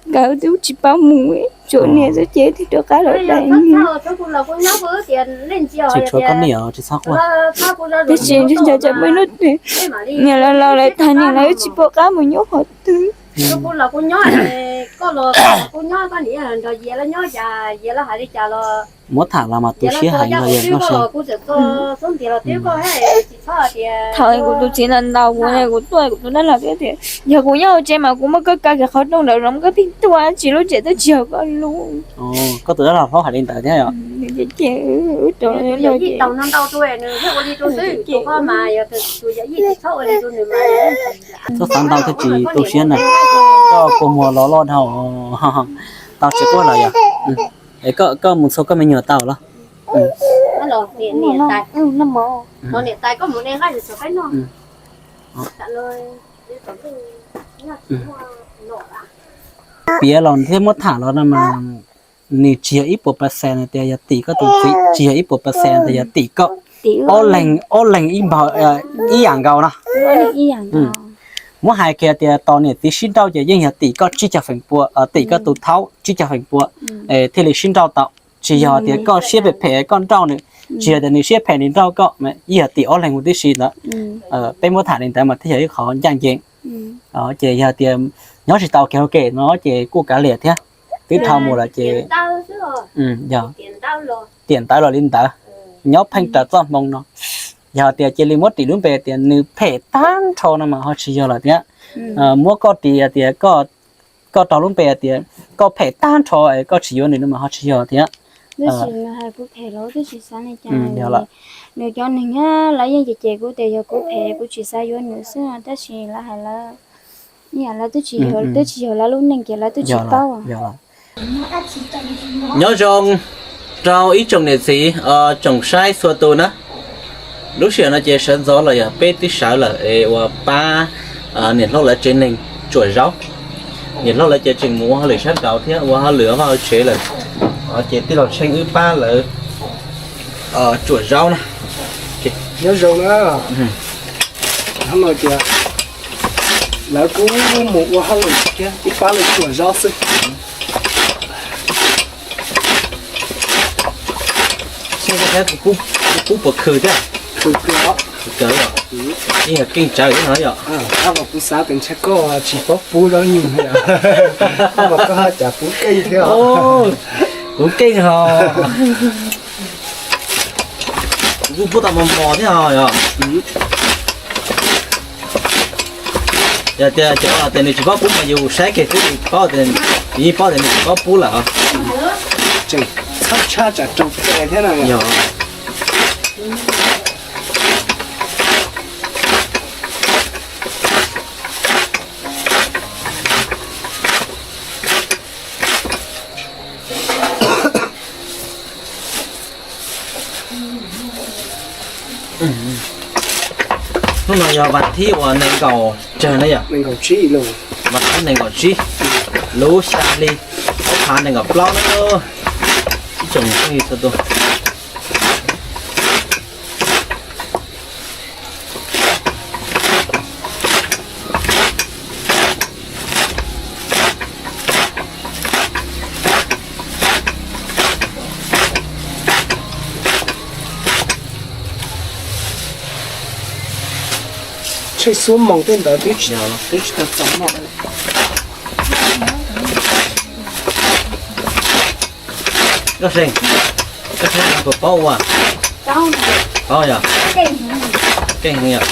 Nkawd twb tsis paub mus, tshuav niam xwb ces thiaj rov qab los dai. Tsis tshuav koj niam tsis txhob quaj. Tab sis nco nco tsam muaj ib hnub niam los laus lawm tag niam lawv tsis pom qab mus nyob qhov twg. Muab tham los mas tu siab heev los yog no se. Thaum kuv tus txiv ntawd ntaus kuv, kuv tuaj kuv tus dab laug thiab tias yog kuv nyob hauv tsev mas kuv muab koj kaw kiag qhov rooj ntawd los muab koj pheej tua tsis lub tsev twb tsis yog koj lub. Koj tus dab laug hlob hais li ntawd thiab os. Ces wb rau no ces txhob xav ntau thiaj tsis tu siab na. Koj kua muag los loj dhau, tau tsis quaj los yog. Es koj mus txhua koj me nyuam tau los? Piav los thiab muab tham los no mas nws tsis yog ib puas pas xes tias yog tim koj tus txiv, tsis yog ib puas pas xes tias yog tim koj. Ob leeg, ob leeg ib npaug, ib yam nkaus no. Muab hais kiag tias tos niam txiv sib nrauj ces yeej yog tim koj tsib caug feem pua, tim koj tus thaub tsib caug feem pua, thiaj li sib nrauj tau. Tsis yog tias koj siab phem phem koj nrauj nws, tsis yog tias nws siab phem nws nrauj koj, yeej yog tim ob leeg mus tib si ntawd. Peb muab tham li ntawd mas thiaj yog ib qhov ncaj ncees. Ces yog tias nyob tsis tau kev ua ke no ces kuj kav liam thiab, twb dhau mus lawm ces yog tiam ntawd los li ntawd, nyob pheej raws txoj hmoo no. Yog tias cia li muab ris lub npe tias nws phem tag nrho no mas ho tsis yog lawm thiab. Muab koj ris tias koj rau lub npe tias koj phem tag nrho es koj tsis yuav nws no mas ho tsis yog thiab. Nws cov neeg lawv yeej cem cem kuv tias yog kuv phem kuv tsis xav yuav nws xwb, tab sis lawv hais lawv, lawv twb tsis yog lawv lub neej ces lawv twb tsis paub. Nyob zoo rau ib tsoom niam txiv, tsoom saib txhua tus na. Lub sij hawm no ces sawv ntxov los yog peb twb sawv lawm es ua pab niam hlob lawv tsev neeg tsuam zaub. Niam hlob lawv ces tseem mus ua hauj lwm sab nraud thiab ua hauj lwm vaj hauv tsev lawm, ces tij laug Tsheej wb pab lawv tsuam zaub na. Nyob zoo na. Hnub no ces lawv kuj mus ua hauj lwm thiab wb pab lawv tsuam zaub xwb. Kuv pub puas khw thiab? Khw kawg os. Khw kawg os. Yeej yog keej tsawv no yom. Ab, kuv xav tias ntshe koj tsis paub pub zaub nyuj yom. Ab, koj cas pub keej thiab os. Kuv keej ho. Kuv kuj pub tau mos mos thiab ho yom. Yog tias cov tias nws tsis paub pub mas yus saib kiag xwb, yus paub tias, yus yeej paub tias nws tsis paub pub lawm os. Tseem txhob tshaj tsam raug tes thiab no. Yog. Hnub no yog vas thib uas nees nkaum tsawg na yom? Vas thib nees nkaum tsib, lub xya hli ob phav nees nkaum plaub na. Ib tsoom phooj ywg txhua tus. Tsheb xuab moos tej ntawd twb tsis, twb tsis tau txaus noj. Koj seej, koj seej puas paub ua? Paub yog? Keej yog.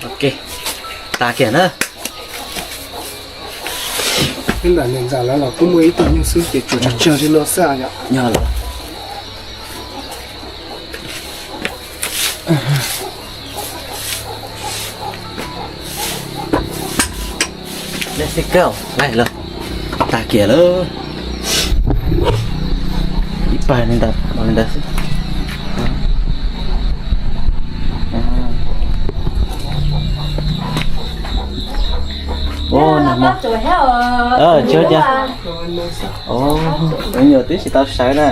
Ok, tas kiag na. Peb ntawm niam ntxawm lawv los kuj muaj ib tug nyuj xwb ces tsuas tsawg tsawg li no xwb yom. Yog lawm. Let's go, lawm, tag kiag lawm. Pais li ntawd, pais li ntawd xwb. Ua nag hmo, tsis ua cas. Me nyuam twb tsis tau sawv na.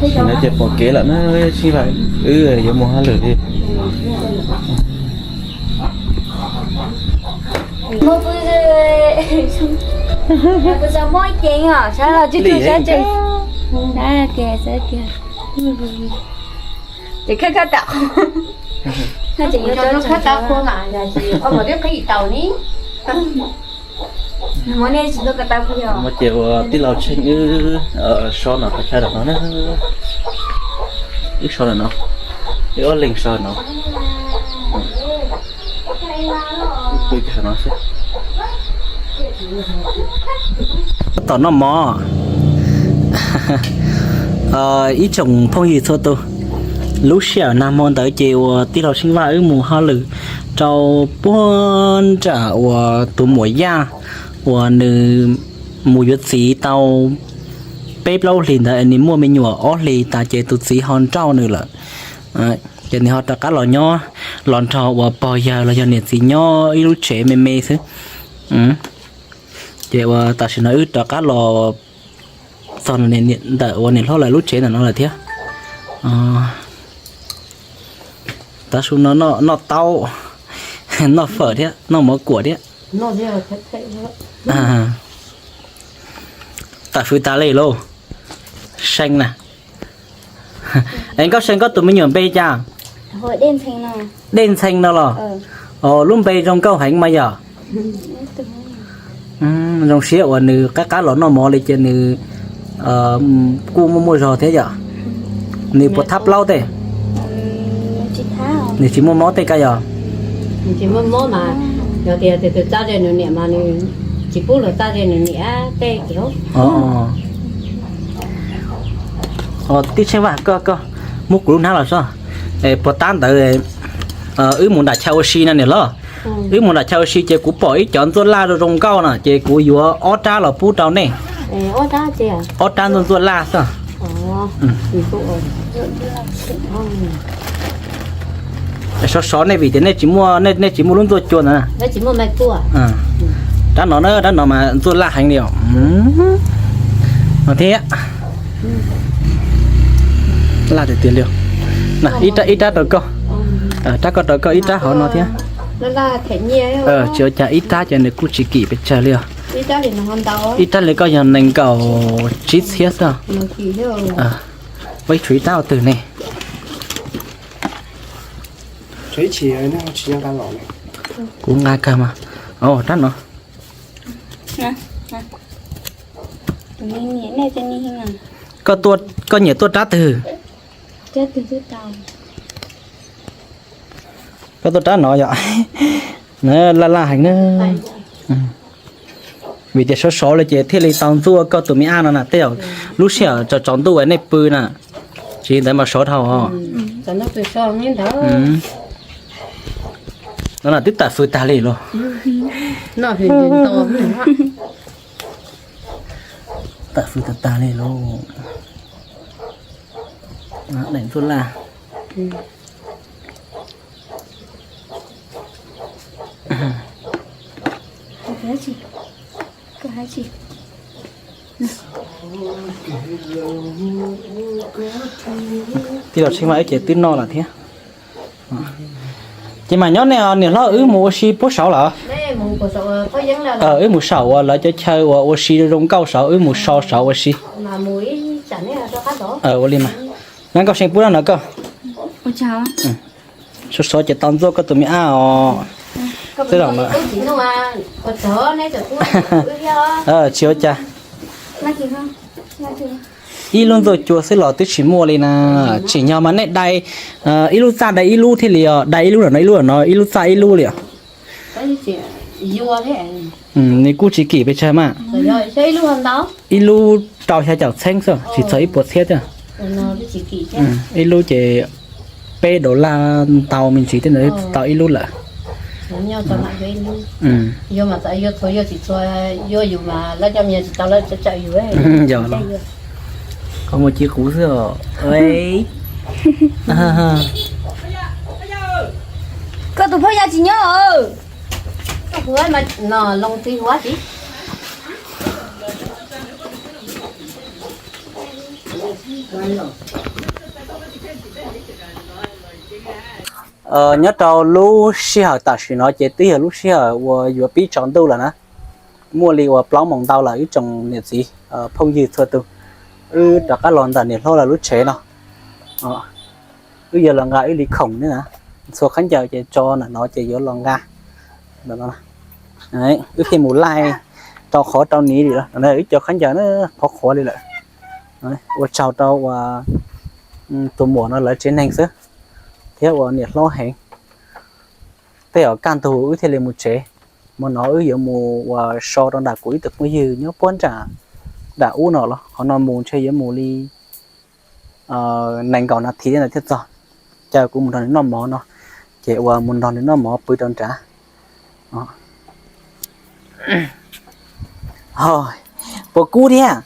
Tsis no ces pom kev lawm na, tsis vaj wb yuav mus hauj lwm li. Muaj pw, pw tau muaj ceev os, sab los tsis tug sab tsees. Ces khab khab tam qhov, khab tam qhov mas yog qhov mas twb qhib tau ni. Ces ua tij laug Tsheej wb so no qhov chaw ntawm no na. Wb so ntawm no, wb ob leeg so no. Tom noj mov. Ib tsoom phooj ywg txhua tus, lub sij hawm nag hmo ntawd ces uas tij laug Tsheej Vaj wb mus hauj lwm rau puag nram uas tus muam Yaj uas nws mus yuav txiv tau peb plaub hlis ntawd, nws muaj me nyuam ob hlis tas ces tus txiv ho nrauj nws lawm. Ces nws ho rov qab los nyob, los nrog uas pog yawg los yog niam txiv nyob ib lub tsev me me xwb. Ces uas tam sim no wb rov qab los txog ntawm uas niam hlob lawv lub tsev ntawm no lawm thiab. Tav su no noj taub, noj fawm thiab noj mov kuam thiab. Tam fwv tas li lauj. See na. Es koj see koj tus me nyuam npe cas? Dej Ntxhee no los? Lub npe zoo nkauj heev mas yog. Zoo siab uas nws qab qab los noj mov li ces nws kuj muaj muaj zog thiab yom. Nws puas thab plaub tej? Nws tsis muaj mob tej kab yog? Tsis muaj mob mas, yog tias tus txaj ze nws niam mas nws tsis pub luag txaj ze nws niam tej kev. Tij Tsheej Vaj, koj koj muab kuv lub hnab los sob. Puas tab ntawd wb mus nram chaw ua si no niam hlob. Wb mus nram chaw ua si ces kuv pom ib cov ntxuaj laj zoo zoo nkauj no ces kuv yuav ob rab los pub rau nej. Ob rab ntxuaj ntxuaj laj xwb. Sov sov nej vim tias nej tsis muaj, nej tsis muaj lub ntxuaj cua ntawd. Rab no na, rab no mas ntxuaj laj heev li os. No thiab. Laj tiag tiag li. Ib rab rau koj. Rab koj rau koj ib rab hauv no thiab. Tsis ua cas, ib rab ces nws kuj tsis kim pes tsawg li os. Ib rab li koj yog nees nkaum tsib txhiab xwb. Peb tshuav ib rab ua twg ne? Kuv nqa kawg mas. Rab no. Koj nyiam tuaj rab twg? Koj tuaj rab no yom. Laj laj heev na. Vim tias sov sov li ces thiaj li tau ntxuaj koj tus me ab no na, tej zaum lub sij hawm tsaus tsaus ntuj nej pw na, tsis li ntawd mas sov dhau. No twb tam fwv tag li lauj. Tam fwv tag tag li lauj. Daim ntxuaj laj. Tij laug Tsheej Vaj wb ces twb noj lawm thiab. Ces mas nyob nej niam hlob wb mus ua si puag saud lawm. Wb mus saum uas lawv cov chaw uas ua si zoo nkauj saud, wb mus so saud ua si. Ua li mas. Nab, koj see pub rab no koj. Sov sov ces tau ntxuaj koj tus me ab os. Xwb los mas. Tsis ua cas. Ib lub ntxuaj cua xwb los twb tsis muaj li na. Tsim nyog mas nej dai ib lub txaj dai ib lub thiaj li os, dai ib lub no ib lub no, ib lub txaj ib lub li os. Nws kuj tsis kim pes tsawg mas. Ib lub rau xya caum txheeb xwb, tsis txog ib puas txhiab thiab. Ib lub ces peb dollar ntau me ntsis thiab, tau ib lub lawm. Yuav mas txawm yuav txhua yuav tsis txhua, yuav yus mas lawv cov me nyuam tsis tau lawv tsawm yus. Yog no, qhov muag ci quv xwb os. Koj tus phauj yaj tsis nyob. Koj hu mas no loo twg hu tsis. Nyob rau lub sij hawm tam sim no ces twb yog lub sij hawm uas yuav pib tsaus ntuj lawm na. Muaj li uas plaub moos ntau lawm ib tsoom niam txiv phooj ywg txhua tus, wb rov qab los ntawm niam hlob lawv lub tsev no. Wb yuav los nqa wb li khoom ne na, txhua khaub ncaws ces tso ntawm no ces yuav los nqa. Wb thiaj mus laij rau qhov rau niv li, wb cov khaub ncaws na qhuav qhuav li lawm. Ua tsaug rau uas tus muam no lawv tsev neeg xwb thiab uas niam hlob heev. Tej zaum kaj ntug wb thiaj li mus tsev. Hmo no wb yuav mus uas so rau nram kuv ib tug phooj ywg nyob puag nram, nram ub no los qhov no mus ntshe yuav mus li nees nkaum nas this thiab ntawd thiaj txog. Caw kuv mus nrog nws noj mov no, ces uas mus nrog nws noj mov pw rau nrad. Puas kub thiab?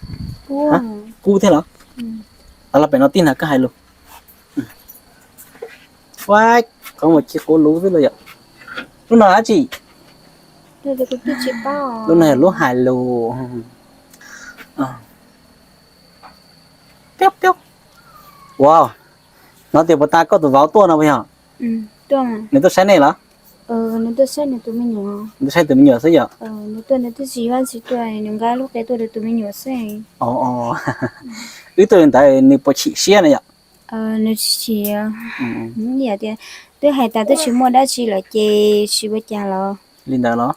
Kub thiab los? Los pem no tij na koj hais lus. Ua, qhov muag ci quv luv xwb los yom. Lub no dab tsi? Lub no yog lub hais lus. Ua, hnov tias puas tas koj tus vauv tuaj no puas yog? Nws tuaj saib nej los? Nws tuaj saib tus me nyuam xwb yom? Wb tuaj li ntawd nws puas chim siab na yom? Nws tsis chim. Tias twb hais tas twb tsis muaj dab tsi lawm ces tsis ua cas los. Li ntawd los?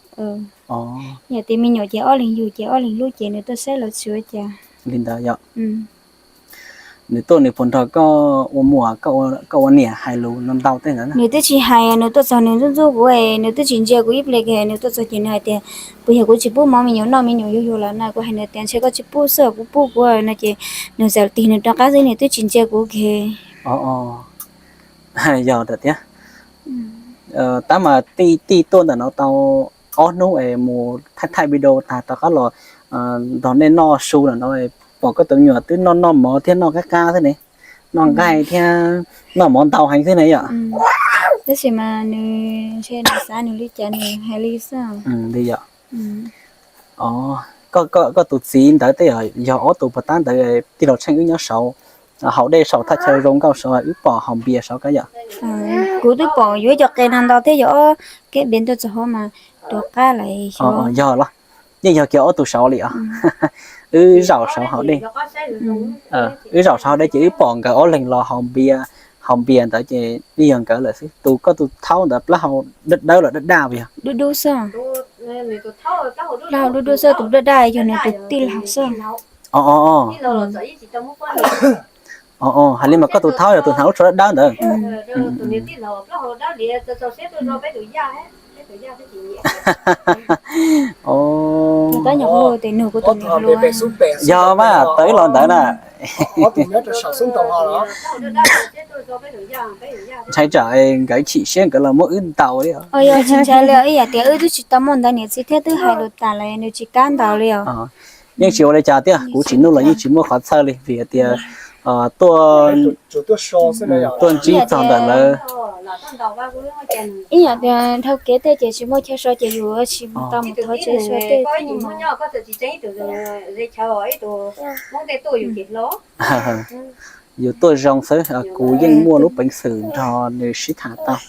Yog tias me nyuam ces ob leeg yug ces ob leeg hlub ces nws tuaj saib los tsis ua cas. Li ntawd yom? Nws tuaj nws puas nrog koj ua muam, koj ua niam hais lus no ntau tej ntawd? Nws twb tsis hais, nws tuaj txog nws ntxub ntxub kuv, nws twb tsis ntsia kuv ib pliag kiag, nws tuaj txog ces nws hais tias, puas yog kuv tsis pub mov me nyuam noj, me nyuam yuag yuag lawm na? Kuv hais nws tias ntshe koj tsis pub xwb, kuv pub kuv no ces nws txawm tig nws rov qab xwb, nws twb tsis ntsia kuv kiag. Yog tiag. Tab mas tij tuaj ntawm no tau ob hnub es mus thaij thaij video tag rov qab los nrog nej noj su ntawm no, pom koj tus me nyuam twb noj noj mov thiab noj qab qab xwb ne, noj nqaij thiab noj mov ntau heev xwb ne yom. Tab sis mas nws ntshe nws xav nws li cas nws hais li xwb. Li yom. Koj tus txiv ntawd tej yog ob tug puag ta ntawd tij laug Tsheej wb nyob saud, haus dej saud, thaj chaw zoo nkauj saud, wb pom haus npias saud kab yom. Kuv twb pom yuav cov qe no ntau thiab, yog ob kab npias tuaj txog hauv mas rov qab lawm. Yog los, yeej yog kiag ob tug saud li os. Wb zaum saud haus dej, wb zaum saud haus dej ces wb pom nkawd ob leeg los haus npias, haus npias ntawd ces yeej yog nkawd lawm xwb. Tus koj tus thaub ntawd plaub hau dawb dawb los daj daj puas yog? Dub dub xwb. Plaub hau dub dub xwb, tus daj daj yog nws tus tij laug xwb. Hais li mas koj tus thaub yog tus hnav lub tsho dawb dawb ntawd. Yog mas tawm ib los ntawd na. Ntshai tsam nkawd chim siab nkawd los muab wb ntaus li. Yog tsis ntshai li, ib yam tias wb twb tsis tau muaj ntawv niam txiv thiab twb hais lus tas lawm nws tsis kam ntaus li os. Yeej tsis ua li cas tiag, kuv tsim nuj los yeej tsis muaj qhov txhawj li vim hais tias tuaj, tuaj ntsib txog ntawm lawv. Ib yam tias dhau kev tej ces tsis muaj chaw so ces yus tsis tau mus thov tsev so tej. Yus tuaj zoo xwb, kuv yeej muaj lub peev xwm nrog nws sib tham tau.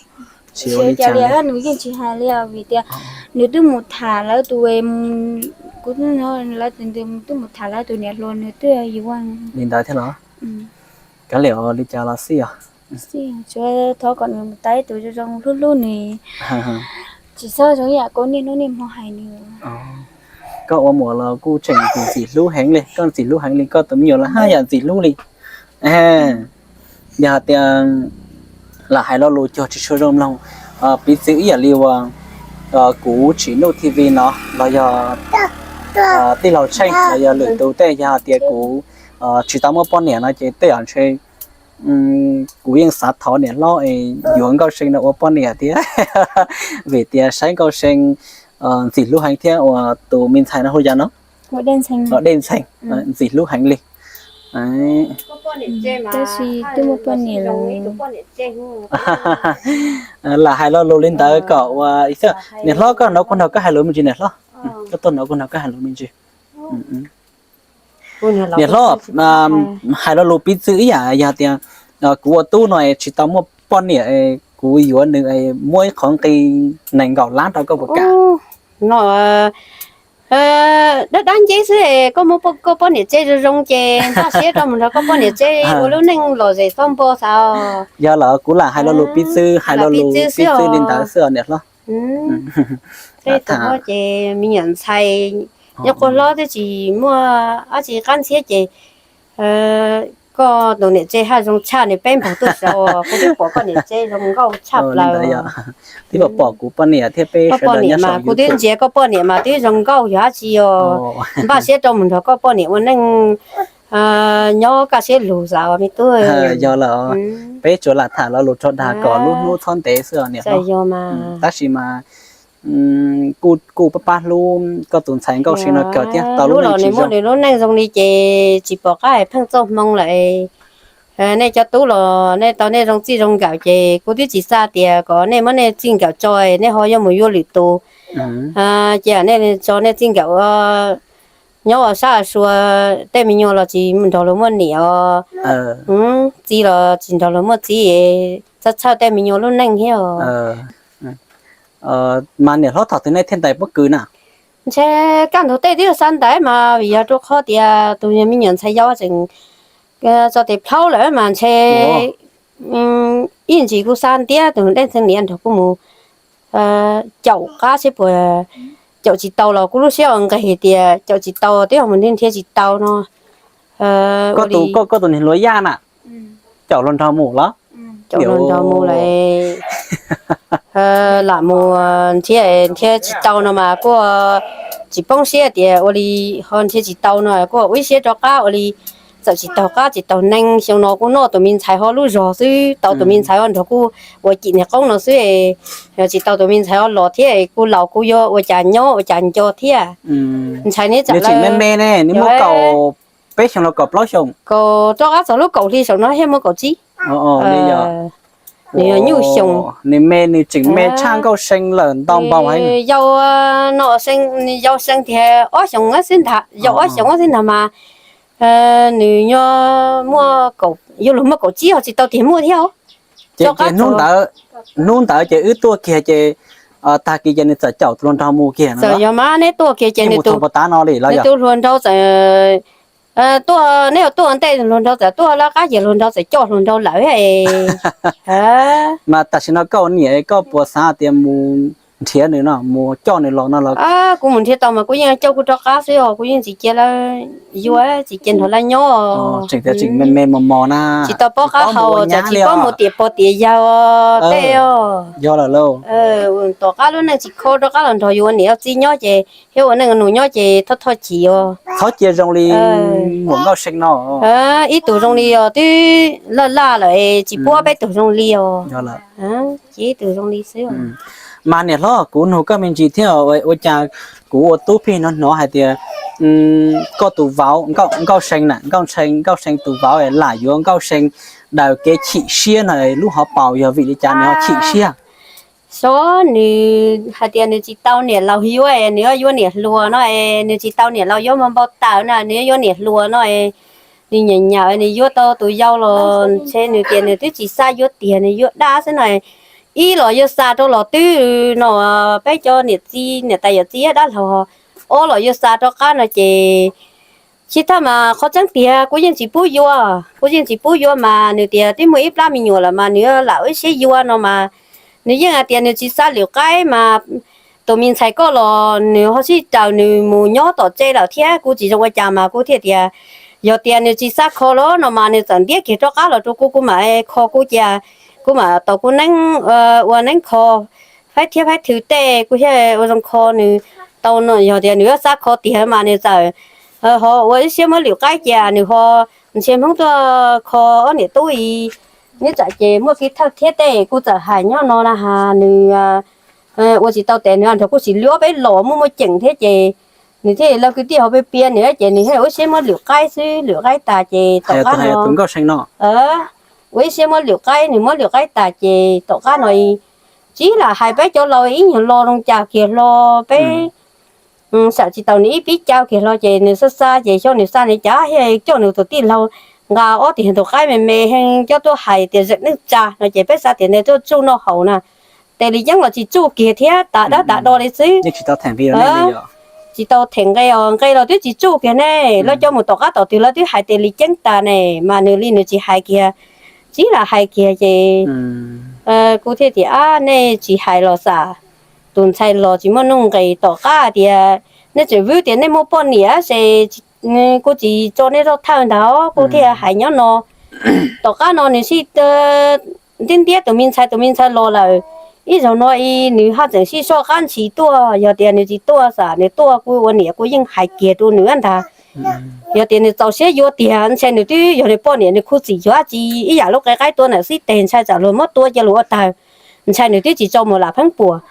Tsis ua li cas li, nws yeej tsis hais li os vim tias nws twb mus tham lawv tus, kuv, lawv tus twb mus tham lawv tus niam hluas nws twb yuav li ntawd thiab los. Kav liam li cas los xij os. Tsuas thov kom nws mus tau ib tus zoo zoo hlub hlub nws, tsis txhob zoo ib yam koj niaj hnub niaj hmo hais nws. Koj ua muam los kuj tseem ntxim hlub heev li, koj ntxim hlub heev li, koj tus me nyuam los haj yam ntxim hlub li. Yog hais tias lam hais lo lus cuag tsis tshua zoo mloog, piv txwv ib yam li uas kuv Tsim Nuj T V no los yog tij laug Tsheej los yog lwm tus tej, yog hais tias kuv tsis tau muaj poj niam no ces tej zaum ntshe Kuv yeej xav thov niam hlob es yuav Nkauj See no ua poj niam thiab, vim tias saib Nkauj See ntxim hlub heev thiab uas tus me ntxhais no hu li cas no? Dej Ntxhee, ntxim hlub heev li. Tab sis twb muaj poj niam lawm. Lam hais lo lus li ntawd kom ua, niam hlob koj hnov kuv nrog koj hais lus me ntsis niam hlob. Koj tuaj hnov kuv nrog koj hais lus me ntsis. Niam hlob, hais lo lus piv txwv ib yam yog tias kuv ua tub no tsis tau muaj poj niam, kuv yuav nws muab ib qho nqi nees nkaum lab rau koj puas kam? No dab dab nceb xwb, koj muab koj poj niam tsev zoo zoo ces npaj siab rau mus nrog koj poj niam tsev ua lub neej lom zem txoj npo xav. Yog los kuv lam hais lo lus piv txwv, hais lo lus piv txwv li ntawd xwb os niam hlob. Tej tus ces me nyuam ntxhais nyob qhov hlob twb tsis muaj dab tsi qab ntxhiab ces koj tus niam tsev haj zoo tshaj nws peb npaug tuaj saud, kuv twb pom koj niam tsev zoo nkauj tshaj plaws. Twb pom kuv poj niam thiab peb sawv daws nyob saum YouTube, kuv twb ntsia koj poj niam mas twb zoo nkauj yog dab tsi os. Npaj siab rau mus nrog koj poj niam ua neej nyob kaj siab lug xav me tub. Yog lawm, peb tsuas lam tham lo lus rau dag kom lub hnub txhob ntev xwb os niam hlob. Tab sis mas kuj pab pab hlub koj tus ntxhais Nkauj See no kawg thiab tau lub neej tsis zoo. Nws lub neej zoo li ces tsis pom qab hais pheej txoj hmoo lawm. Nej cov tub los nej tau nej zoo txij zoo nkawm ces kuv twb tsis xav tias kom nej muab nej txij nkawm tso nej ho yuav mus yuav lwm tus. Cia nej tso nej txij nkawm nyob ua sab sua, tej me nyuam los tsis nrog luag muaj niam os, txiv los tsis nrog luag muaj txiv, txhawj txhawj tej me nyuam lub neej thiab os. Mas niam hlob thaum twg nej thiaj ntais pob kws na? Ntshe kaj ntug tej twb xa ntais mas vim yog rau qhov tias tus me nyuam ntxhais yau tseem tso tes plhaub lawm mas ntshe ib ntsis kuv xa ntiab tus Dej Ntxhee niam nrog kuv mus caum qab seb puas caum tsis tau los kuv lub siab ua nqis tias caum tsis tau twb yog mus nrhiav tsis tau no. Koj tus niag hluas Yaj na, caum hluas nraug mus los? Caum hluas nraug mus lawm, lam mus nrhiav nrhiav tsis tau no mas kuj tsis poob siab tias ua li ho nrhiav tsis tau no kuj ua ib siab rov qab ua li. Txawm tsis taug qab tsis taug neeg, xyoo no kuj noj tus me ntxhais ho lub zog xwb, tau tus me ntxhais ho nrog kuj ua cim niag qoob no xwb. Yog tsis tau tus me ntxhais ho los thiab kuv laus kuv yuav ua cas nyob ua cas nco thiab. Ntxhais neb txawm tseem me me ne, nws muaj kaum peb xyoo los kaum plaub xyoo? Kaum rov qab txog lub kaum hli saum no thiaj muaj kaum tsib. Nws yog nyuj xyoo. Nws me, nws tseem me tshaj Nkauj See lawm ntau npaug heev. Yau, no, yau See tias ob xyoos xwb ntag, yau ob xyoos xwb ntag mas nws nyob muaj, yuav luag muaj kaum tsib os, tsis tau tiag muaj thiab. Ces hnub ntawd ces wb tuaj kiag ces tag kis ces nws txawm caum tus hluas nraug mus kiag no. Txawm yog mas neb tuaj kiag ces nws tus, nws tus hluas nraug txawm tuaj, neb tuaj ntej hluas nraug txawm tuaj lawv qab ces hluas nraug txawm coj hluas nraug lawm. Mas tam sim no koj ua niam koj puas xav tias mus nrhiav nws no, mus coj nws los no los? Kuv mus nrhiav tau mas kuv yeej coj kuv rov qab xwb os, kuv yeej tsis cia lawv yuav, tsis cia nrog lawv nyob. Tseem tias tseem me me mos mos na, tsis tau paub qab hau, tsis paub mus tiam pog tiam yawg tej os. Yog lawm lauj. Tom qab lub neej tsis kho rov qab los nrog yus ua niam ua txiv nyob ces thiab ua neej ua nus nyob ces thoj thoj chim os. Txhob cia zoo li muam Nkauj See no. Ib tug zoo li os twb laj laj lawm, tsis pub peb tug zoo li os. Cia ib tug zoo li xwb. Mas niam hlob, kuv nug koj me ntsis thiab, ua cas kuv ua tub pheej hnov hnov hais tias koj tus vauv Nkauj See na, Nkauj See, Nkauj See tus vauv lam yuav Nkauj See daws kev chim siab no, lub hauv paus yog vim li cas nws ho chim siab? Xyov nws hais tias nws tsis tau niam laus yuav, nws yuav niam hluas no, nws tsis tau niam laus yuav npau taws na, nws yuav niam hluas no. Nws nyiam nyiam nws yuav tau tus yau los ntshe nws tias nws twb tsis xav yuav tiag, nws yuav dab xwb no. Ib los yuav xa rau los twb no, peb cov niam txiv niam tais yawm txiv dab laug, ob los yuav xa rov qab no ces tsis thaj mas qhov tseeb tiag kuv yeej tsis pub yuav, kuv yeej tsis pub yuav mas nws tias twb muaj ib plab me nyuam lawm mas nws lam ua ib siab yuav no mas nws yeej hais tias nws tsis xav lwm qaib mas tus me ntxhais koj los nws ho sib raws nws mus nyob tom tsev lawm thiab kuv tsis zoo ua cas mas kuv thiaj tias yog tias nws tsis xav kho los no mas nws txawm ntiab kiag rov qab los rau kuv, kuv mam kho kuv cia, kuv mam tau kuv neeb ua neeb kho faib thiab faib thw tej kuv thiaj ua zoo kho nws tau no. Yog tias nws yuav xav kho tiag mas nws txawm ho ua ib siab muab lwm qaib cia nws ho Ntshe Hmoob tuaj kho ob niam tub i, neb tsam ces muaj kev thawj thiab tej kuv txawm hais nyob no na has nws ua tsis tau tes nws nrog kuv sim lub peb los muaj muaj ceem thiab ces nws thiaj li kwv tij hauv peb piav nws ces nws thiaj ua ib siab muab lwm qaib xwb, lwm qaib tas ces tom qab no ua ib siab muab lwm qaib, nws muab lwm qaib tas ces tom qab no tsis lam hais peb cov laus ib nyuag lo zoo cas kiag hlo peb xav tsis tau nws ib pib cav kiag hlo ces nws xa xa ces xyov nws xa nws cas thiaj coj nws tus tij laug nqa ob tug qaib me me heev coj tuaj hais tias zeem neej tsa no ces peb xav tias nws tuaj tsuj noj haus na. Tes li yeeb los tsis tsuj kiag thiab, tas dab tas do li xwb. Tsis tau them nqe os, nqe los twb tsis tsuj kiag ne, lawv coj mus tom qab tom twg lawv twb hais tes li yeeb tas ne, mas nws li nws tsis hais kiag, tsis lam hais kiag ces kuv thiaj tias ab nej tsis hais los xav, tus ntxhais los tsis muaj nuj nqis tom qab tias nej tseem vwb tias nej muaj poj niam ces kuv tsis tso nej zoj thawj ntag, kuv thiaj hais nyob no. Tom qab no nws sib ntiab ntiab tus me ntxhais, tus me ntxhais los lawm, ib zaug no i nws haj tseem sib soj qab ntshis tuaj, yog tias nws tsis tuaj xav nws tuaj kuv ua niam kuv yeej hais kiag rau nws ntag. Yog tias nws txaus siab yuav tiag ntshai nws twb yog nws poj niam nws khuv xim yuav tsis ib yam lub qe qaib tua ntawm xib teg ntshai tsam luag muab tua cia luag ua tawg, ntshai nws twb tsis tso mus lam pheeb puas.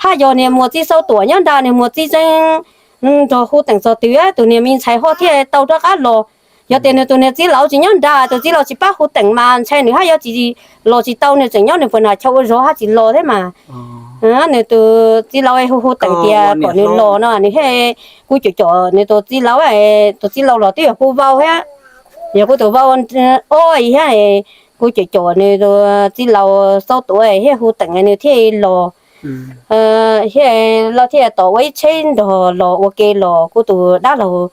Haj yog niag muas txiv xau tuam nyob ntag, niag muas txiv tseeb nrog hu teem txog twg tus niag me ntxhais ho thiaj tau rov qab los. Yog tias nws tus niag txiv laus tsis nyob ntag, tus txiv laus tsis pab hu teem mas ntshai nws haj yuav tsis los tsis tau, nws tseem nyob nws puas nram chaw ua zog haj tsis los thiab mas. Nws tus txiv laus hu hu teem tias kom nws los no nws thiaj, kuv caum caum nws tus txiv laus, tus txiv laus los twb yog kuv vau thiab, yog kuv tus vau ob thiab, kuv caum caum nws tus txiv laus xau tuam thiaj hu teem nws thiaj los. Thiaj los thiaj tos ua ib tsheb nrog los ua ke los kuv tus dab laug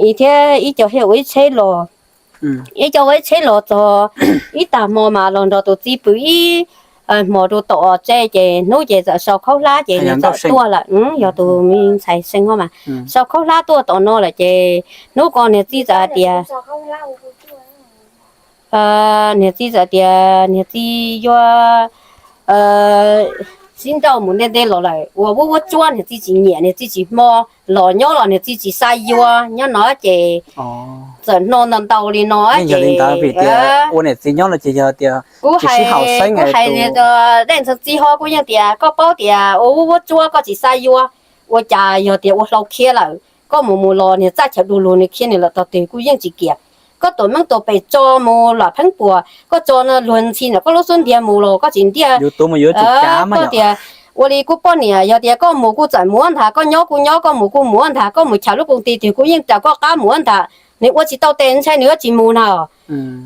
i thiab ib co thiaj ua ib tsheb los. Ib co ua ib tsheb los txog ib tag hmo mas los nrog tus txiv pw ib hmo rau tom tsev ces hnub ces txawm sau khaub hlab ces nws txawm tuaj lawm, yog tus me ntxhais see mas sau khaub hlab tuaj tom no lawm ces hnub ko niag txiv txawm hais tias, niag txiv txawm tias niag txiv yuav sib nrauj mus nte nte los lawm ua vuab vuab tsuab, niag txiv tsis nyiam, niag txiv tsis hmo, los nyob los niag txiv tsis xav yuav nyob no ces txawm hnov ntau ntau li no ces ua niam txiv nyob no ces yog tias kuv hais, kuv hais dej ntxhee txiv ho kuv yeej tias koj paub tias ua vuab vuab tsuab koj tsis xav yuav, ua cas yog tias ua hlau khiav lawm koj mus mus los niag txaj chaw du lug nws khiav nws lawm tog twg kuv yeej tsis kiam. Koj tuam meej tuam pem tso mus lam pheeb puas, koj tso luag ntxhi ntawm koj lub xub ntiag mus los koj tsis ntiag. Koj tias ua li kuv poj niam yog tias koj mus kuv txawm mus ntag, koj nyob kuv nyob, koj mus kuv mus ntag, koj mus chaws lub koom tij twg kuv yeej raws koj qab mus ntag, nws ua tsis tau tes ntshai nws yuav tsis mus na.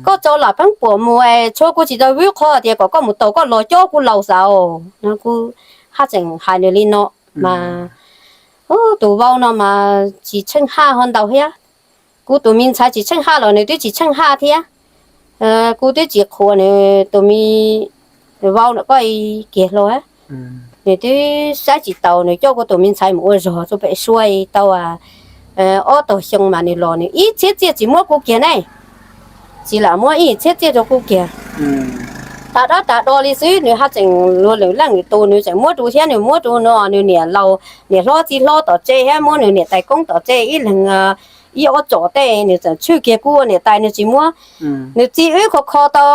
Koj tso lam pheeb puas mus es tshuav kuv tsis tau vwb qhov tias kom koj mus tau koj los cob kuv laus xav. Kuv haj tseem hais nws li no mas tus vauv no mas tsis tsheej haj ho ntau thiab. Kuv tus me ntxhais tsis tsheej haj los nws twb tsis tsheej haj thiab. Kuv twb tsis qhuas nws tus me vauv no koj kiag hlo, nws twb saib tsis taus, nws coj kuv tus me ntxhais mus ua zog rau pem suab tau ob tog xyoo mas nws los nws ib txhiab txiaj tsis muab kuv kiag ne, tsis lam muab ib txhiab txiaj rau kuv kiag. Tas dab tas do li xwb, nws haj tseem luag lwm leej lwm tus nws tseem muab rau thiab, nws muab rau no nws niam laus niam hlob txiv hlob tom tsev thiab muab nws niam tais koob tom tsev ib leeg ib ob tsom tej, nws tseem tshwj kiag kuv ua niam tais nws tsis muab. Nws txiv wb kho kho tau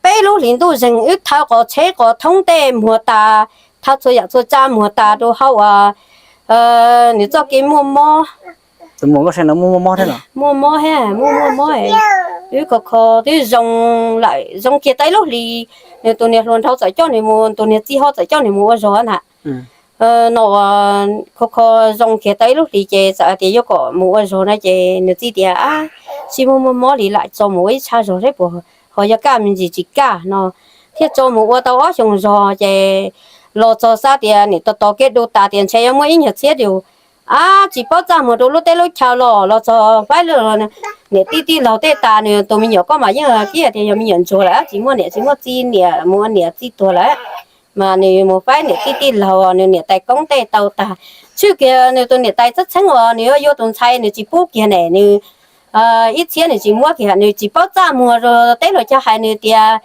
peb lub hlis ntuj zeeg wb thawb qos tsheb qos thoob tej muag tas, thawb txhua yam txhua tsav muag tas rau hauv uas nws txoj kev muaj mob. Muaj mob thiab, muaj muaj mob, wb kho kho twb zoo lawm, zoo kiag tau ib lub hlis, nws tus niag hluas nraug txawm coj nws mus, tus niag txiv ho txawm coj nws mus ua zog ntag. No kho kho zoo kiag tau ib lub hlis ces txawm hais tias yuav kom mus ua zog no ces nws txiv tias, sib muaj muaj mob li lam tso mus ua ib tshav zog seb puas ho yuav kaj me ntsis tsis kaj no, thiaj tso mus ua tau ob xyoos zog ces los txog xav tias nim tos tos kev du tas tias ntshe yuav muaj ib nyuag txhiab tus, ab tsis paub txaj muag rau lub teb lub chaw los los txog faib niam tij tij laug tej tas, nws tus me nyuam koj mas yeej kiag tias yog me nyuam ntsuag lawm, tsis muaj niam tsis muaj txiv, niam mus ua niam txiv tuag lawm. Mas nws mus faib niam tij tij laug, nws niam tais koob tej tau tag, tshwj kiag nws tus niam tais txheeb txheeb uas nws yuav yuav tus ntxhais nws tsis pub kiag ne, nws ib txhiab nws tsis muab kiag, nws tsis paub txaj muag rau teb luag cov hais nws tias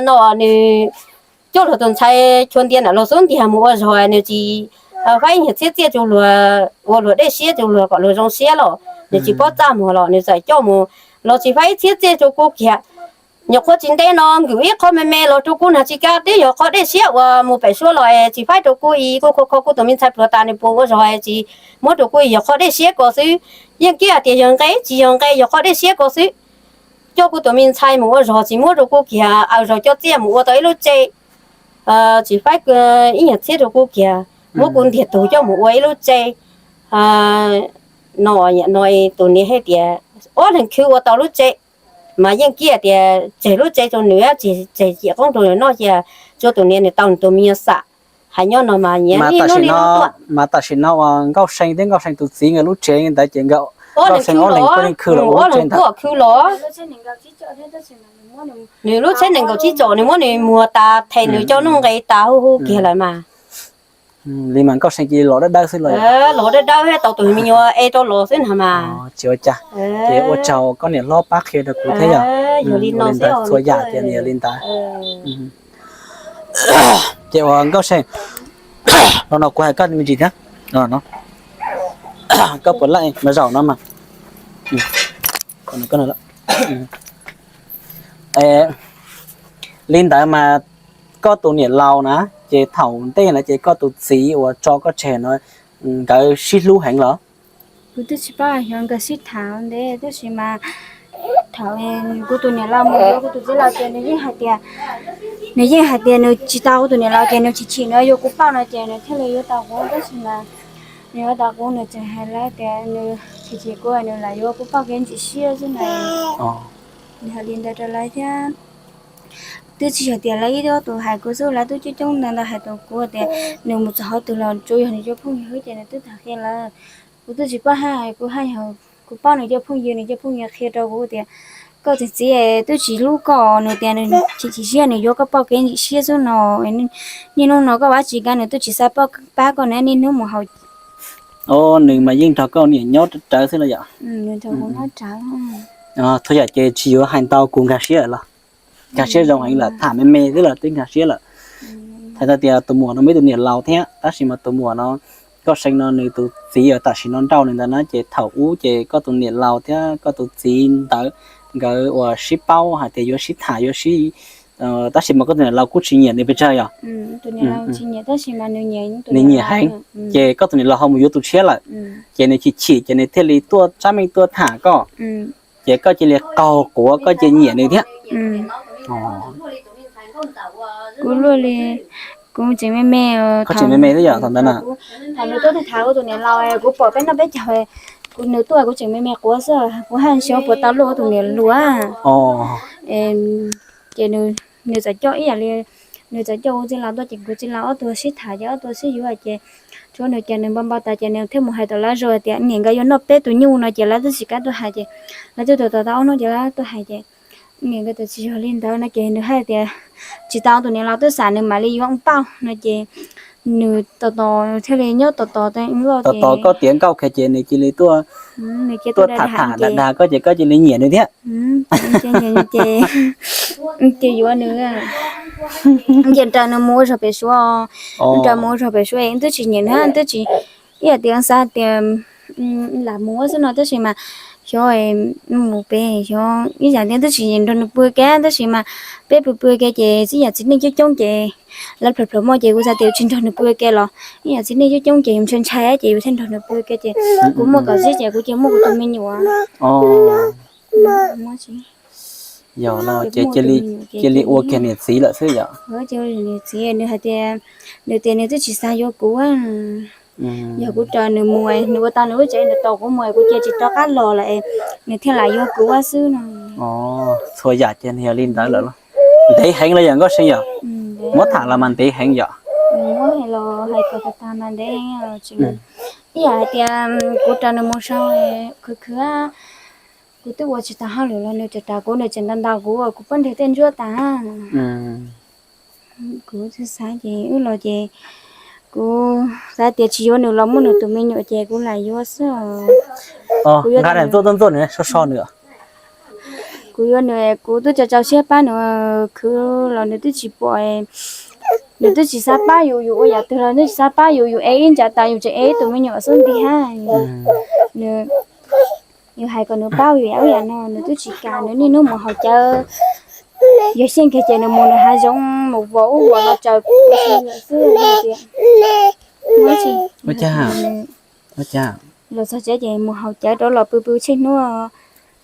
no nws coj luag tus ntxhais chua ntiag ntawm luag xub ntiag mus ua zog, nws tsis faib nyuag txhiab txiaj rau luag, ua luag dej siab rau luag kom luag zoo siab los Nws tsis paub txaj muag los nws txawm coj mus, los tsis faib ib txhiab txiaj rau kuv kiag. Nyuam qhuav tsis ntev no nkwm ib qho me me los rau kuv nag tsis kav, twb yog qhov dej siab uas mus pem suab los es tsis faib rau kuv, kuv kho kho kuv tus me ntxhais pluav tas nws puas ua zog es tsis muab rau kuv, yog qhov dej siab ko xwb. Yeej kiag hais tias yog nqe tsis yog nqe, yog qhov dej siab ko xwb. Coj kuv tus me ntxhais mus ua zog tsis muab rau kuv kiag, aws, zog coj txiaj mus ua tau ib lub tsev, tsis faib ib nyuag txhiab rau kuv kiag, muab kuv ntiag tug coj mus ua ib lub tsev. No, no tus niam hais tias ob leeg khwv ua tau lub tsev, mas yeej kiag tias tseg lub tsev rau nws, tseg yim qoob rau nws noj, cia tsuav tus niam nws tau nws tus me nyuam xam. Hais nyob no mas nyiam ib hnub li no tuaj. Mas tam sim no uas Nkauj See thiab Nkauj See tus txiv nkawd lub tsev ntawd ces nkawd ob leeg khwv los ua lub tsev ntawd. Nws lub tsheb nees nkaum tsib tsom nws muab nws muag tas, them nws coj nuj nqes tas hu hu kiag lawm mas. Li mas Nkauj See cia li los dawb dawb xwb los? Los dawb dawb tau tus me nyuam ev rau los xwb na mas. Tsis ua cas, ces ua tsaug koj niam hlob pab qhia rau kuv thiab yog. Yog li no xwb, txhua yam ces nws yog li ntawd. Ces uas Nkauj See, no no kuv hais koj me ntsis thiab, koj puas laij mas zaum no mas. Li ntawd mas koj tus niam laus na, ces thaum ntej na ces koj tus txiv uas tso koj tseg no, nkawd sib hlub heev los? Kuv twb tsis paub xyov nkawd sib tham ntev tab sis mas thaum kuv tus niam laus mus yuav kuv tus txiv laus ces nws yeej hais tias, nws yeej hais tias nws tsis tau kuv tus niam laus ces nws chim chim, nws yuav kuv pauj no ces nws thiaj li yuav tau kuv tab sis mas nws yuav tau kuv nws tseem hais lawv tias nws chim chim kuv, nws lam yuav kuv pauj kev ntxim siab xwb na. Nws hais li ntawd rau lawv thiab. Twb tsis yog tias lawv ib ob tug hais kuv xwb, lawv twb coob coob ntau ntau hais rau kuv tias nws mus txog qhov twg los tsuav yog nws cov phooj ywg xwb ces nws twb tham qhia lawv. Kuv twb tsis paub hais, kuv haj yog kuv paub nws cov phooj ywg, nws cov phooj ywg qhia rau kuv tias koj tus txiv twb tsis hlub koj, nws tias nws chim chim siab nws yuav koj pauj kev ntxim siab xwb no. Niaj hnub no koj ua tsis nkag nws twb tsis xav pab koj na, niaj hnub mus haus. Nws mas yeej nrog koj niam nyob rawv xwb los yom? Nws nrog kuv nyob rawv. Txhua yam ces tsis yuav hais ntau kuv nkag siab los? Nkag siab zoo heev lawm, tham me me xwb los twb nkag siab lawm. Txhais tau tias tus muam no muaj ib tus niam laus thiab tab sis mas tus muam no, Nkauj See no nws tus txiv tam sim no nrauj nws ntawd na, ces thaum ub ces koj tus niam laus thiab koj tus txiv ntawd nkawd uas sib paub hais tias yuav sib tham yuav sib, tab sis mas koj tus niam laus kuj tsis nyiam nws pes tsawg yog? Nws nyiam heev, ces koj tus niam laus ho mus yuav tus tshiab lawm, ces nws chim chim ces nws thiaj li tuaj tsab meej tuaj tham koj, ces koj cia li qaug quav koj cia nyiam nws thiab. Kuv luaj li, kuv tseem me me, tseem me me xwb yom thaum ntawd na. Thaum nws tuaj tham kuv tus niam laus kuv pom peb noj peb caug, kuv nws tuaj kuv tseem me me quav xwb, kuv haj xyov puas tau luaj kuv tus niam laus. Ces nws txawm coj ib yam li, nws txawm coj kuv txiv laus tuaj ces kuv txiv laus ob tug sib tham ces ob tug sib yuav ces tsuav nws ces nws npau npau tas ces nws thiaj mus hais tom lawv zos tias niam nkawd yuav noj peb tus nyuj no ces lawv twb tsis kam tuaj hais ces lawv twb tos tos tau ob hnub ces lawv tuaj hais ces niam nkawd tias tsis yog li ntawd no ces nws hais tias tsis tau, tus niam laus twb xam nws mam li yuav ua pauj no ces nws tos tos thiaj li nyob tos tos tos tos koj tiav nkauj khe ces nws cia li tuaj, tuaj tham tham dag dag koj ces koj cia li nyiam nws thiab. Ces yuav nws, ces nraws nws mus ua zog pem suav, nraws mus ua zog pem suav es twb tsis nyiam nws twb tsis, ib yam tias xav tias lam mus xwb no tab sis mas xyov mus pem xyov ib yam tias twb tsis nrog nws pw kev tab sis mas peb pw pw kev ces ib yam txiv neej coob coob ces lawv plhom plhom moj ces kuv xav tias tsis nrog nws pw kev los ib yam txiv neej coob coob ces yus ntshai ntshai ces yus thiaj nrog nws pw kev ces kuv muaj kom zib ces kuv cia muaj kuv tus me nyuam. Yog no ces cia li ua kiag niam txiv lawm xwb yom? Niam txiv nws hais tias, nws tias nws twb tsis xav yuav kuv. Yog kuv raws nws mus, nws ua tau nws lub tsev nws tos kuv mus kuv cia tsis rov qab los lawm, nws thiaj lam yuav kuv xwb no. Txhua yam ces nws yog li ntawd lawm los? Ntev heev los yog Nkauj See yom? Muab tham los mas ntev heev yom? Muab hais los hais kom tag tag mas ntev heev. Ib yam hais tias kuv raws nws mus sau khwv khwv, kuv twb ua tsis tau hauj lwm los nws tseem raws kuv, nws tseem ntaus ntaus kuv, kuv pob ntseg tej ntsuab tas. Kuv xav ces wb los ces kuv xav tias tsis yuav nws los muaj nws tus me nyuam ces kuv lam yuav xwb. Kuv yuav nws, so so nws. Kuv yuav nws, kuv twb tso tsau siab pab nws khwv los nws twb tsis pom, nws twb tsis xav pab yus, yus ua yam twg los nws tsis xav pab yus, yus ev ib ntsais tas yus tseem ev ib tus me nyuam xwb nti hab. Nws Nws hais kom nws pab vim wb yam no nws twb tsis kam, nws niaj hnub mus haus cawv. Yog xyeej kiag ces nws mus nws hav zoov mus vos ub vos no tsaws xwb tias, ua cas, los txog tsev ces mus haus cawv rau los pw pw tsheej hnub,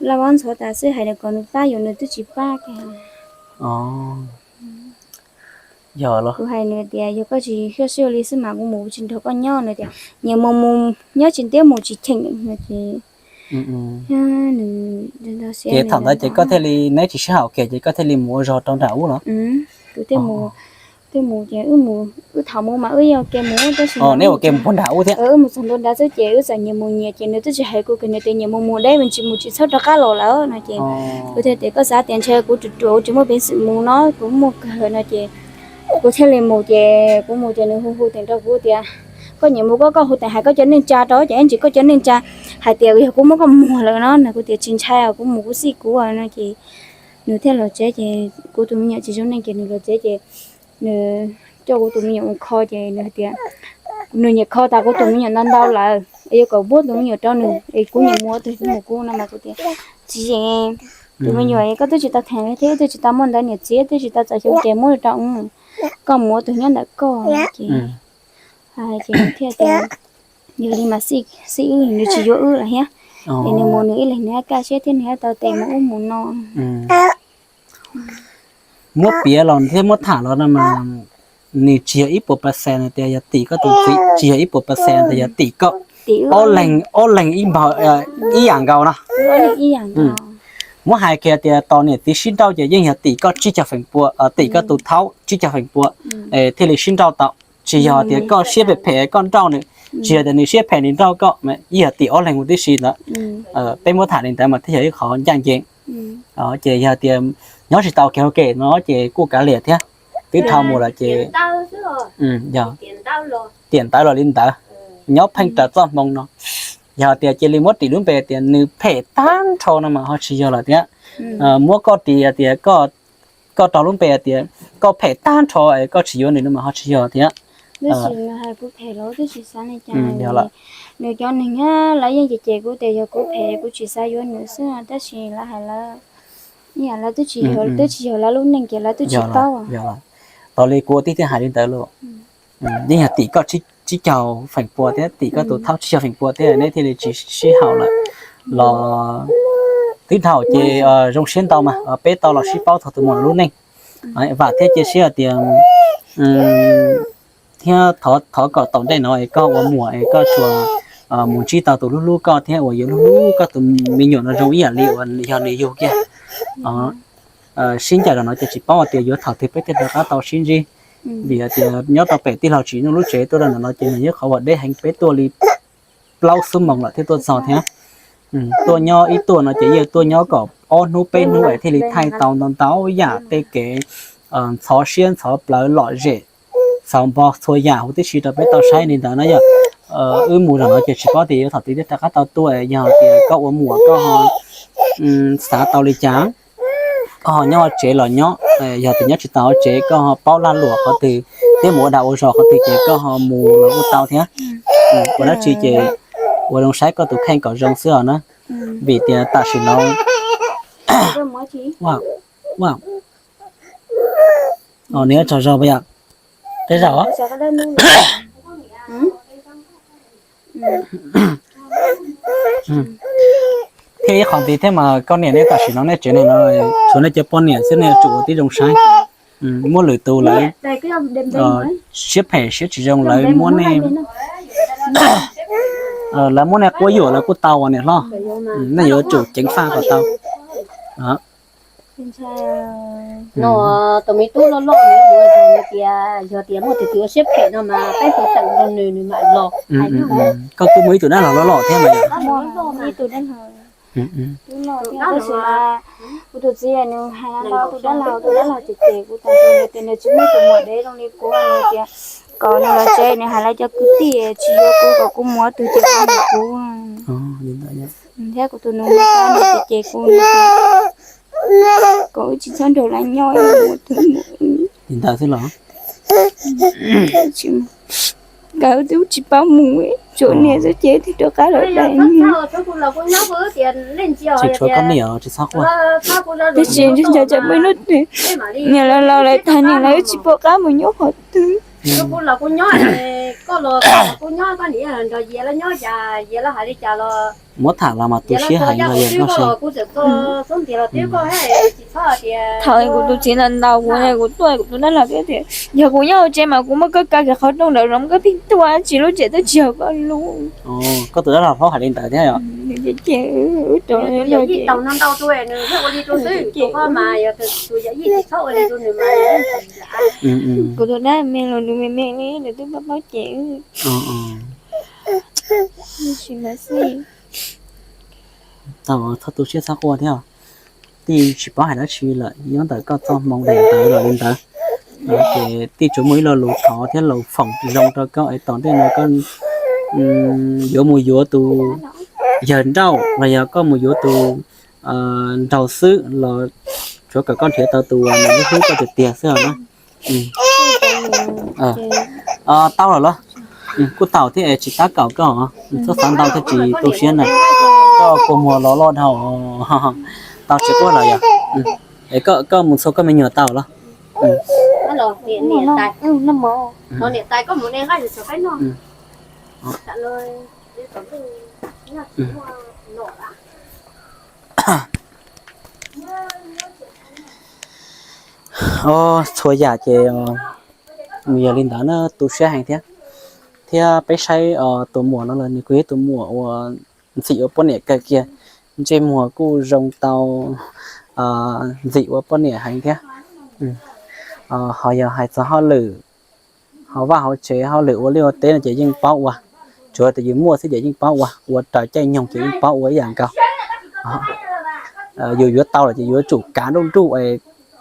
laj vab ntxhuav tas xwb, hais kom nws pab yus nws twb tsis pab kiag. Yog los kuv hais nws tias yog koj tsis siab siab li xwb mas kuv mus tsis nrog koj nyob no tias nyias mus mus nyob tsis ntiab mus tsis cheem no ces nws ces thaum ntawd ces koj thiaj li neb tsis sib haum kiag ces koj thiaj li mus ua zog rau nram ub los? Kuv thiaj mus, thiaj mus ces wb mus, wb thaum mus mas wb yeej ua ke mus tab sis neb ua ke mus puag nram ub thiab. Wb mus txog ntua nrad xwb ces wb txawm nyias mus nyias ces nws twb tsis hais kuv kiag, nws tias nyias mus mus deb mus tsis mus tsis txhob rov qab los lawm no ces kuv thiaj tias koj xav tias ntshe kuv ruam ruam kuv tsis muaj peev xwm mus no kuv muaj kawg no ces kuv thiaj li mus ces kuv mus ces nws hu hu teem rau kuv tias koj nyiam mus koj, koj hu teem hais koj cov neej tsa rau ces ib ntsis koj cov neej tsa hais tias yog kuv muab koj muag lawm no na, kuv tias tsis ntshai os, kuv mus kuv xij kuv no ces nws thiaj los tsev ces kuv tus me nyuam tsis zoo neej ces nws los tsev ces nws coj kuv tus me nyuam mus kho ces nws hais tias nws nyiam kho tas kuv tus me nyuam ntau ntau lawm es yuav kom muab tus me nyuam rau nws es kuv nyiam mus ua twg kuv mus kuv no mas kuv tias tsis yeem, tus me nyuam koj twb tsis tau theem thiab wb twb tsis tau muaj ntawv niam txiv twb tsis tau txais xyoo ces muab rau wb, koj mus ua twg nyob ntawm koj ces, ces thiaj tias yog li mas xij wb nws tsis yuav wb lawm thiab es nws mus nws ib leeg nws kaj siab thiab nws tau tes mus ub mus no. Muab piav los thiab muab tham los no mas nws tsis yog ib puas pas xes no tias yog tim koj tus txiv, tsis yog ib puas pas xes no tias yog tim koj, ob leeg, ob leeg ib npawg, ib yam nkaus no. Muab hais kiag tias tos niam txiv sib nrauj ces yeej yog tim koj tsib caug feem pua, tim koj tus thaub tsib caug feem pua thiaj li sib nrauj tau. Tsis yog tias koj siab phem phem koj nrauj nws, tsis yog tias nws siab phem nws nrauj koj, yeej yog tim ob leeg mus tib si ntawd. Peb muab tham li ntawd mas thiaj yog ib qhov ncaj ncees. Ces yog tias nyob tsis tau kiag ua ke no ces kuj kav liam thiab, twb dhau mus lawm ces tiam ntawd los li ntawd, nyob pheej raws txoj hmoo no. Yog tias cia li muab ris lub npe tias nws phem tag nrho no mas ho tsis yog lawm thiab. Muab koj ris tias koj rau lub npe tias koj phem tag nrho es koj tsis yuav nws no mas ho tsis yog thiab. Tab sis nws hais kuv phem los twb tsis xav li cas. Nws cov neeg lawv yeej cem cem kuv tias yog kuv phem kuv tsis xav yuav nws xwb, tab sis lawv hais lawv, ib yam lawv twb tsis yog, twb tsis yog lawv lub neej ces lawv twb tsis paub. Tau li kuv ua tib thiaj hais li ntawd lauj. Yeej yog tim koj tsib caug feem pua thiab tim koj tus thaub tsib caug feem pua thiab neb thiaj li tsis sib haum lawm los twb dhau ces zoo siab ntau mas peb tau los sib paub txog tus muam lub neej. Vam thiab cia siab hais tias thiab thov kom tom ntej no es koj ua muam es koj tsuas mus ntsib tau tus hlub hlub koj thiab uas yuav hlub hlub koj tus me nyuam no zoo ib yam li uas yog nws yug kiag. Sib ncaim los no ces tsis paub hais tias yuav thaum twg peb thiaj rov qab tau sib ntsib, vim hais tias nyob rau pem tij laug Tsim Nyuj lub tsev tuaj rau ntawm no ces nws yog qhov uas deb heev, peb tuaj li plaub xuab moos lawm thiaj tuaj txog thiab. Tuaj nyob ib tuaj no ces yeej tuaj nyob kom ob hnub peb hnub es thiaj li thaij tau ntau ntau yam tej kev ntxhov siab ntxhov plawv lom zem, xauv npog txhua yam huv tib si rau peb tau saib li ntawd na yog. Wb mus zaum no ces tsis paub tias yuav thaum twg thiaj rov qab tau tuaj, yog tias koj ua muam koj ho xav tau li cas, koj ho nyob hauv tsev los nyob, yog tias nyob tsis tau hauv tsev koj ho paub lag luam qhov twg thiab mus ua dag ua zog qhov twg ces koj ho mus los kuj tau thiab. Ua dab tsi ces ua zoo saib koj tus kheej kom zoo xwb os na, vim tias tam sim no nws tsaug zog puas yog? Tej zaum thiab ib qhov ntxiv thiab mas koj niam nej tam sim no nej tsev neeg no tshuav nej cov poj niam xwb, nej yuav tsum ua tib zoo saib. Muaj lwm tus lawv siab phem siab tsis zoo lawv muab nej, lawv muab nej quab yuam lawv kuj tau as niam hlob. Nej yuav tsum ceev faj kom tau. No tus me tub loj loj nws tias yog tias muaj tus twg ua siab phem no mas peb hu tawm nrog nws, nws mam los. Koj kuj muaj ib tug dab laug loj loj thiab mas. Tab sis mas kuv tus txiv nws hais ntau tus dab laug, tus dab laug ces ces kuv tus txiv nws tias nws tsis muaj tus muam dev zoo li kuv, nws tias kom nws los tsev nws hais lawv cov kwv tij tsis yuav kuv, kom kuv mus tus ces kuv mus kuv. Thiab kuv tus nus nws ces ces kuv, kom wb tsis txhob nrog lawv nyob, mus tus mus. Li ntawd xwb los? Nkawd twb tsis paub mus. Tshuav niam xwb ces thiaj rov qab los dai. Tsis tshuav koj niam tsis txhob quaj. Tab sis ntshe nco tsam muaj ib hnub twg niam los laus lawm tag niam los wb tsis pom qab mus nyob qhov twg. Muab tham los mas tu siab heev los yog koj se. Thaum kuv tus txiv ntaus ntaus kuv, kuv tuaj kuv tus dab laug thiab tias yog kuv nyob hauv tsev mas kuv muab koj kaw kiag qhov rooj nraum zoov, koj pheej tuaj tsis lub tsev twb tsis yog koj lub. Koj tus dab laug hlob hais li ntawd thiab os. Ces wb rov los ces kuv tus dab me los nws me me li nws twb paub paub ces wb tsis mas xij. Tau, txhob tu siab txhob quaj thiab. Tij tsis paub hais dab tsi lawm, nyob ntawm koj txoj hmoo daim ntawv los li ntawd. Ces tij tsuas muaj ib lo lus thov thiab lus foom zoo rau koj es tom ntej no koj yuav mus yuav tus yawg nrauj los yog koj mus yuav tus nraug xwb los tsuav kom koj nrhiav tau tus uas nws hlub koj tiag tiag xwb os na. Tau lawm los? Kuj tau thiab es tsis tab kaum koj, txhob xav ntau thiab tsis tu siab na. Koj kua muag los loj dhau. Tau tsis quaj los yog? Es koj mus txhua koj me nyuam tau los? Txhua yam ces nws yog li ntawd na, tu siab heev thiab. Thiab peb saib tus muam no los nws kuj yog tus muam uas ntxim ua poj niam kawg kiag, ntsej muag kuj zoo tau, ntxim ua poj niam heev thiab. Ho yog hais txog hauj lwm hauv vaj hauv tsev, hauj lwm ua liaj ua teb no ces yeej paub ua, tsuav tias yus muaj xwb ces yeej paub ua, ua raws caij nyoog ces yeej paub ua ib yam nkaus. Yus yuav tau lawm ces yuav tsum kav nruj nruj,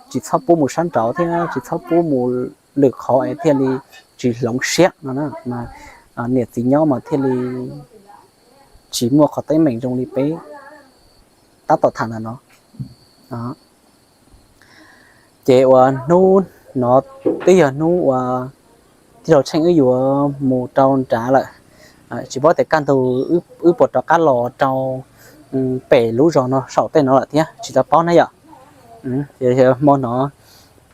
tsis txhob pub mus sab nraud thiab tsis txhob pub mus lwm qhov es thiaj li tsis hloov siab no. Niam txiv nyob mas thiaj li tsis muaj qhov teeb meem zoo li peb tab tom tham ntawm no. Ces uas hnub no twb yog hnub uas tij laug Tsheej wb yuav mus rau nrad lawm. Tsis paub tias kaj ntug wb puas rov qab los rau pem lub zos no saum tej no lawm thiab tsis tau paub na yom. Hmo no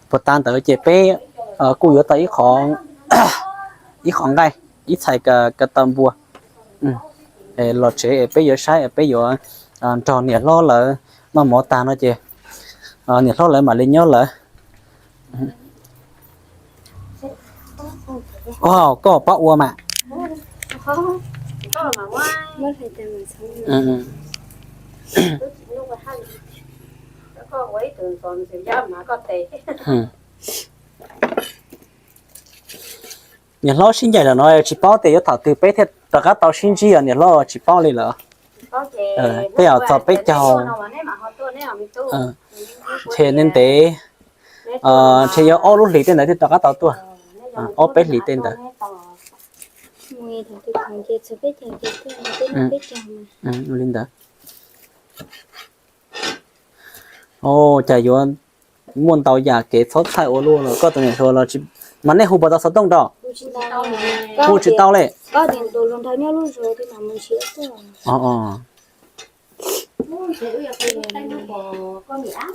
puas tas ntawd ces peb kuj yuav tau ib qho nqaij, ib txhais ka taw npua los tsev es peb yuav saib es peb yuav nrog niam hlob lawv noj mov tag no ces niam hlob lawv mam li nyob lawm. Koj paub ua mas. Niam hlob sib ncaim lawm no tsis paub tias yuav thaum twg peb thiaj rov qab tau sib ntsib os, niam hlob tsis paub li lawm. Tej zaum txog peb caug, ntshe ntev ntev, ntshe yuav ob lub hlis tej ntawd thiaj rov qab tau tuaj, ob peb hlis tej ntawd. Li ntawd. Cas yuav muaj ntau yam kev txhob txhawj ua luaj los koj tus niam hluas los tsis, mas nej hu puas tau xov tooj rau? Hu tsis tau li.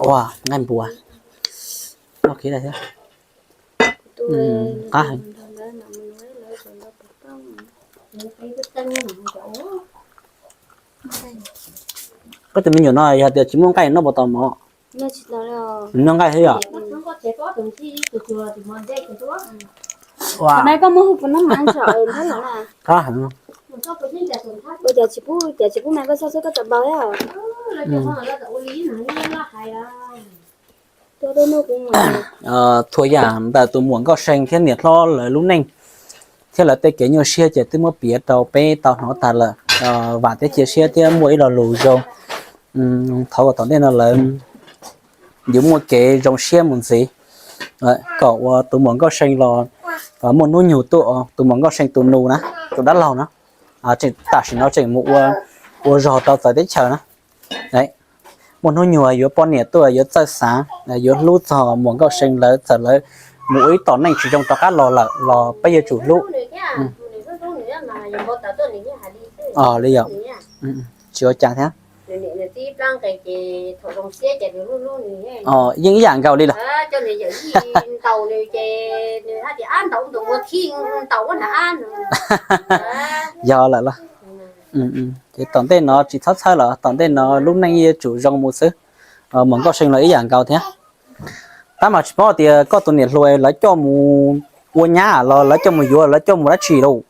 Ua nqaij npua. Qab heev. Koj tus me nyuam no yog tias tsis muaj nqaij noj puas tau mov? Noj nqaij thiab yom? Qab heev. Txhua yam ntawm tus muam Nkauj See thiab niam hlob lawv lub neej thiab lawv tej kev nyuaj siab ces twb muab piav rau peb tau hnov tag lawm. Vam thiab cia siab thiab muaj ib lo lus zoo, thov kom tom ntej no lawv yuav muaj kev zoo siab mus ntxiv, kom uas tus muam Nkauj See los muaj hnub nyoog tuaj, tus muam Nkauj See tus nus na, tus dab laug na, tseem tam sim no tseem mus ua zog rau txawv teb chaws na. Muaj hnub nyoog yuav poj niam tuaj yuav txawj xav, yuav hlub txog muam Nkauj See lawv, txawm lawv mus ua ib tom neej tsis zoo rov qab los lawm los peb yuav tsum hlub. Li yog, tsis ua cas thiab. Yeej ib yam nkaus li lawm. Yog lawm los. Ces tom ntej no tsis txhob txhawj los, tom ntej no lub neej yuav tsum zoo mus xwb. Mas Nkauj See los ib yam nkaus thiab. Tab mas tsis paub tias koj tus niam hluas lawv coj mus ua nyab los lawv coj mus yuav, lawv coj mus dab tsi lauj?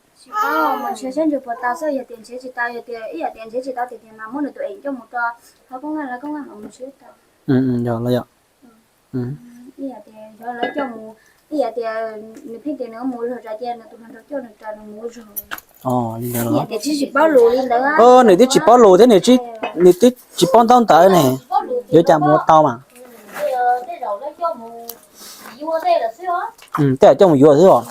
Yog los yog. Nws twb tsis paub lus thiab, nws twb tsis paub ntaub ntawv ne, yuav cas mus ua tau mas. Tej zaum coj mus yuav xwb os.